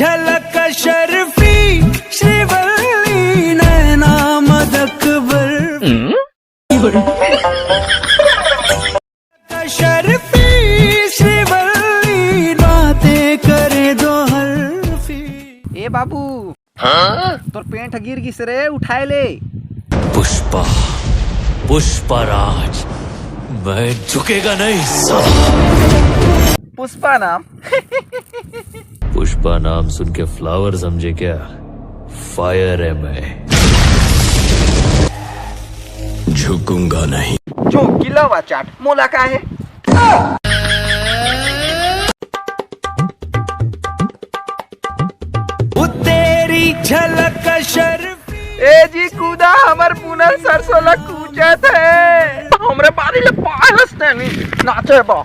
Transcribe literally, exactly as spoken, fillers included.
झलक शर्फी श्रीवल्ली नैना मदक बर्फी। शर्फी श्रीवल्ली बातें करे दो हल्फी। ए बाबू, तोर पेंट गिर गिस रे, उठाए ले। पुष्पा, पुष्पा राज, मैं झुकेगा नहीं साला। पुष्पा नाम। पुष्पा नाम सुन के फ्लावर समझे क्या? फायर है मैं, झुकूंगा नहीं। जो गिलावा चाट मोला का है। वो तेरी झलक शर्फी। ए जी, कूदा, हमर पुनल सरसों ला कूचत है। हमरे बारी ले पालस तेनी नाचे बा।